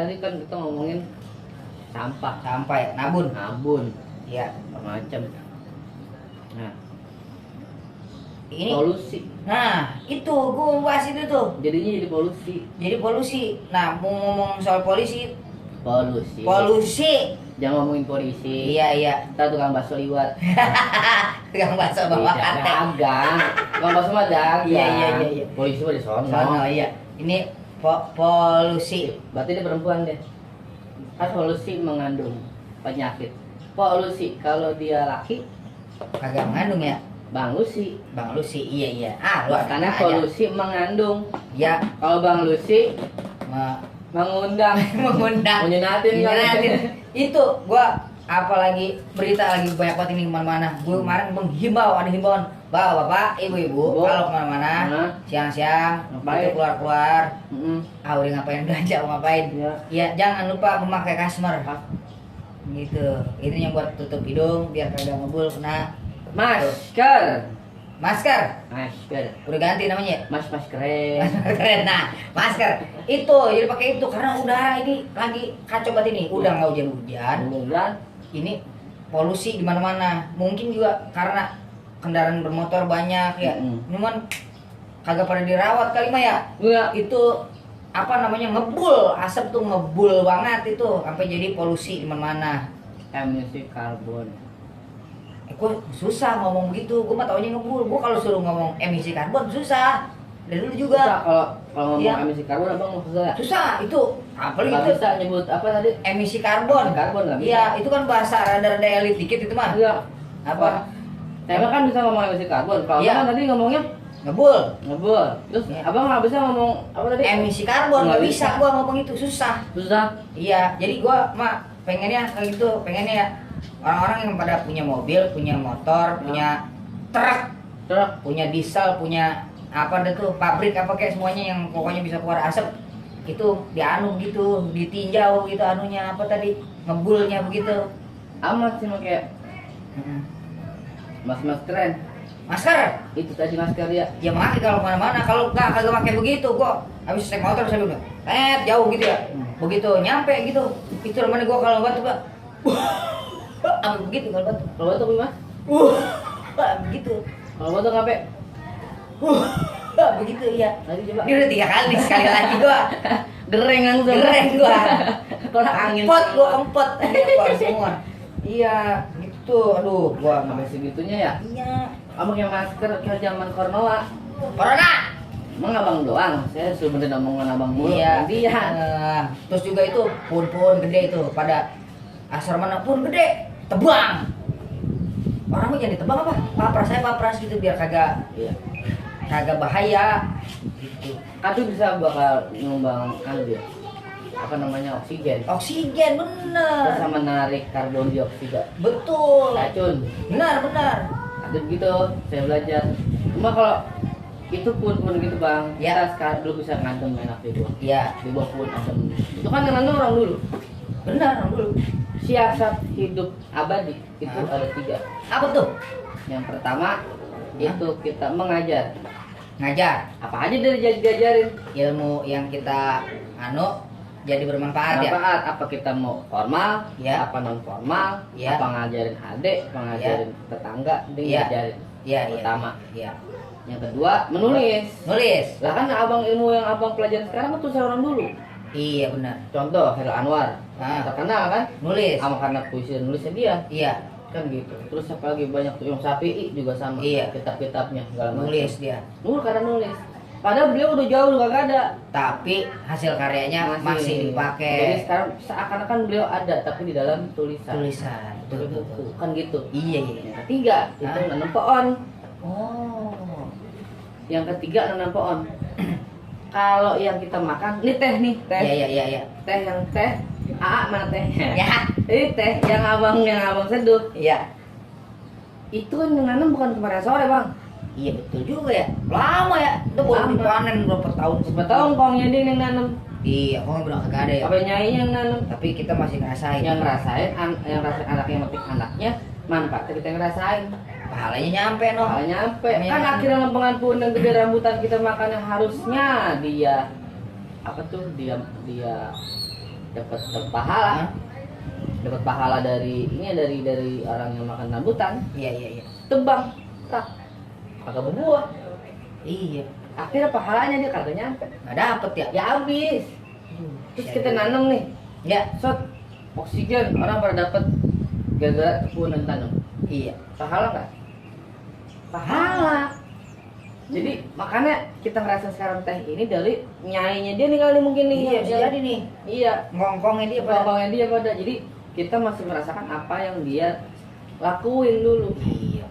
tadi kan kita ngomongin sampah. Sampah ya, nabun. Iya. Macam. Nah, Ini. polusi. Nah, itu gua mau bahas itu tuh. Jadinya jadi polusi. Jadi polusi. Nah, mau ngomong soal polisi. Polusi. Jangan ngomongin polisi. Iya. Kita tukang bakso liwat. Tukang bakso bawa kate. Dagang. Tukang bakso mah dagang. Iya. Polisi mah di sono. Iya. Ini polusi. Berarti dia perempuan deh. Kan polusi mengandung penyakit. Polusi kalau dia laki Kagak mengandung ya. Bang Lucy. Bang Lucy, iya. Lu Karena aja. polusi mengandung. Ya, Kalau Bang Lucy mengundang, mengundang. menyunatin kan? Itu gua apalagi berita lagi banyak banget ini kemana-mana. Gua kemarin menghimbau, ada himbauan bapak-bapak, ibu-ibu kalau kemana-mana siang-siang Ngapain? itu keluar-keluar. Mm-mm. Udah ngapain belanja, mau ngapain? Ya jangan lupa memakai kasmer. Gitu. Itu yang buat tutup hidung biar kagak ngebul kena. Masker. Masker udah ganti namanya. Mas keren. Keren. Nah, masker itu jadi pakai itu karena udara ini lagi kacau banget ini. Udah nggak hujan-hujan. Ini polusi di mana-mana. Mungkin juga karena kendaraan bermotor banyak ya. Cuman kagak pada dirawat kali mah ya. Enggak. Itu apa namanya ngebul, asap tuh ngebul banget itu sampai jadi polusi di mana-mana. Emisi karbon. Gua susah ngomong gitu, gua mah taunya ngebul. Gua kalau suruh ngomong emisi karbon susah. Dari dulu juga. Kalau ngomong Iya. emisi karbon abang mau susah. Susah itu. Apalagi Nggak itu bisa nyebut apa tadi? emisi karbon. Karbon nggak bisa. Iya, itu kan bahasa rada-rada elit dikit itu mah. Iya. Apa? Saya kan bisa ngomong emisi karbon. Kalau Iya. abang tadi ngomongnya Ngebul. ngebul. Terus Iya. abang nggak bisa ngomong apa tadi? Emisi karbon Nggak nggak bisa bisa. gua ngomong itu susah. Susah. Iya, jadi gua mah pengennya kayak gitu, pengennya ya orang-orang yang pada punya mobil, punya motor, punya truk, Terus punya diesel, punya apa deh tuh pabrik apa kayak semuanya yang pokoknya bisa keluar asap itu dianu gitu, ditinjau gitu anunya apa tadi ngebulnya begitu. amat sih kayak mas keren. Masker, Itu tadi masker ya. ya pakai kalau kemana-mana. Kalau nggak kagak pakai begitu, gua habis naik motor saya udah, jauh gitu ya. Begitu nyampe gitu, itu namanya gua kalau batu gua, begitu kalau batu, Kalau batu gimana? begitu, Kalau batu ngapain? begitu iya. Tadi coba. Ini udah 3 kali, sekali lagi gua Gereng langsung. gereng gua, Kalau angin. empot gua empot, empot semua. Iya, gitu. Aduh, gua Sampai segitunya ya. iya. Abang yang masker kayak zaman corona. Corona. Emang abang doang. Saya sebenarnya omongan abang mulu. Iya. Dia. Terus juga itu pohon-pohon gede itu pada asar mana pohon gede tebang. Orang mah jangan ditebang apa? Papras gitu biar kagak Iya. bahaya gitu. Kan itu bisa bakal nyumbang dia. Apa namanya oksigen. Oksigen Terus bener. sama narik karbon dioksida. Betul. Racun. Benar. Ada begitu. Saya belajar. Cuma kalau itu pun gitu bang. Ya. Kita sekarang dulu bisa ngantem enak di bawah. Iya, Di bawah pun adem. Itu kan ngantem orang dulu. benar dulu. Siasat hidup abadi itu ada 3. Apa tuh? Yang pertama itu kita mengajar. Ngajar Apa aja dari diajarin. ilmu yang kita jadi bermanfaat ya. Manfaat apa kita mau formal, Ya. apa non formal, Ya. apa ngajarin adik, apa ngajarin tetangga, dia Ya. ngajarin. Iya. Pertama. Iya. Yang kedua menulis. Nulis. Lah kan abang ilmu yang abang pelajarin sekarang itu orang dulu. Iya benar. Contoh Hel Anwar, terkenal kan? Nulis. Sama karena puisi dan nulisnya dia, Iya. kan gitu. Terus apa lagi banyak tuh yang Sapi'i juga sama. Iya. Kitab-kitabnya segala macam. Nulis dia. Karena nulis. Padahal beliau udah jauh udah gak ada. Tapi hasil karyanya masih dipakai. Jadi sekarang seakan-akan beliau ada tapi di dalam tulisan. Tulisan. Betul, Betul. kan gitu. Iya. Yang ketiga itu Hah? nanam pohon. Oh. Yang ketiga nanam pohon. Kalau yang kita makan, ini teh nih, teh. Iya. Teh yang teh. Mana tehnya? Ya. Ini teh yang abang seduh. Iya. Itu kan yang nanam bukan kemarin sore bang. Iya betul juga ya. Lama ya. Itu baru Lama. dipanen berapa tahun? Berapa tahun kongnya dia yang nanam? Iya, kok bilang kagak ada ya. Apa nyai yang nanam? Tapi kita masih ngerasain. Yang ngerasain, yang ngerasain anaknya metik anaknya, manfaatnya kita yang ngerasain. Pahalanya nyampe no. Malah nyampe. Iya. Kan akhirnya lempengan pun yang gede rambutan kita makan yang harusnya dia apa tuh dia dapat pahala. Dapat pahala dari orang yang makan rambutan. Iya. Tebang, tak kagak berbuah. Iya. Akhirnya pahalanya dia kagak nyampe. Nggak dapet ya. Ya habis. Terus kita nanam nih, Ya. set oksigen orang pada dapat gara-gara kebun dan tanam. Iya. Pahala nggak? Pahala. Jadi makanya kita ngerasa sekarang teh ini dari nyainya dia nih kali mungkin nih. Iya, bisa jadi nih. Iya. Ngongkongnya dia pada. Ngomongnya dia pada. Jadi kita masih merasakan apa yang dia lakuin dulu. Iya.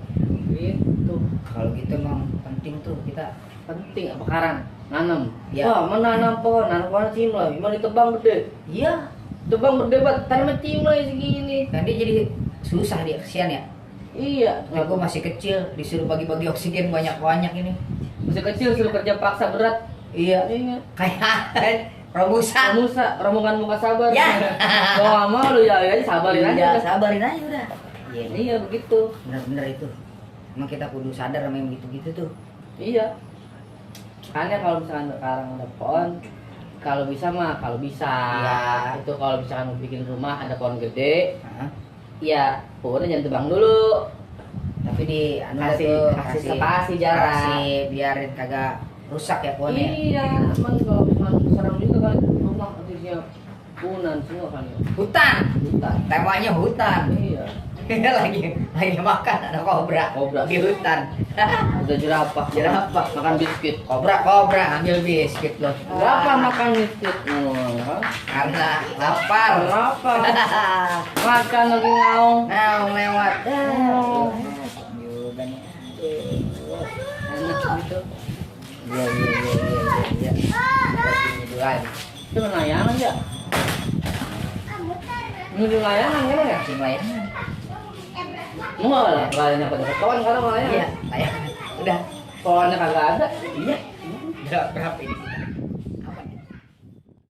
Gitu. Kalau gitu emang penting tuh kita. Penting apa sekarang? Nanam. Ya. Wah, menanam pohon cimlay, gimana ditebang gede? Iya. Tebang gede banget, tanaman cimlay segini. Kan dia jadi susah dia, kesian ya. Iya. Nah, gue masih kecil, disuruh bagi-bagi oksigen banyak-banyak ini. Masih kecil suruh kerja paksa berat. Iya. Iya. Kayak Romusa. Musa, rombongan muka sabar. Ya. Lo nggak mau lu ya sabarin aja. Iya, sabarin aja udah. Iya, Iya begitu. bener-bener itu. Emang kita kudu sadar sama yang gitu-gitu tuh. Iya. Makanya kalau misalkan sekarang ada pohon, kalau bisa Iya. itu kalau misalkan mau bikin rumah ada pohon gede, Hah? ya pohonnya jangan tebang dulu. Tapi di anu Kasih spasi jarak. kasih biarin kagak rusak ya pohonnya. Iya, emang kalau misalkan serem juga kan rumah artisnya punan semua kan ya. Hutan. Hutan. Temanya hutan. Iya. lagi makan ada kobra. Kobra. Di hutan. Udah jerapah. Jerapah. Makan biskuit. Kobra ambil biskuit loh. Jerapah makan biskuit. Karena lapar. Jerapah. Makan lagi ngaung. Nah, lewat. Oh. Juga nih. Enak gitu. Iya. Duluan. Itu layangan ya? Ini layangan kan ya? Langsung layangan. Enggak lah, layangan pada ketahuan sekarang layangan. Iya, layangan. Udah. Pohonnya kagak ada. Iya. Udah berapa ini?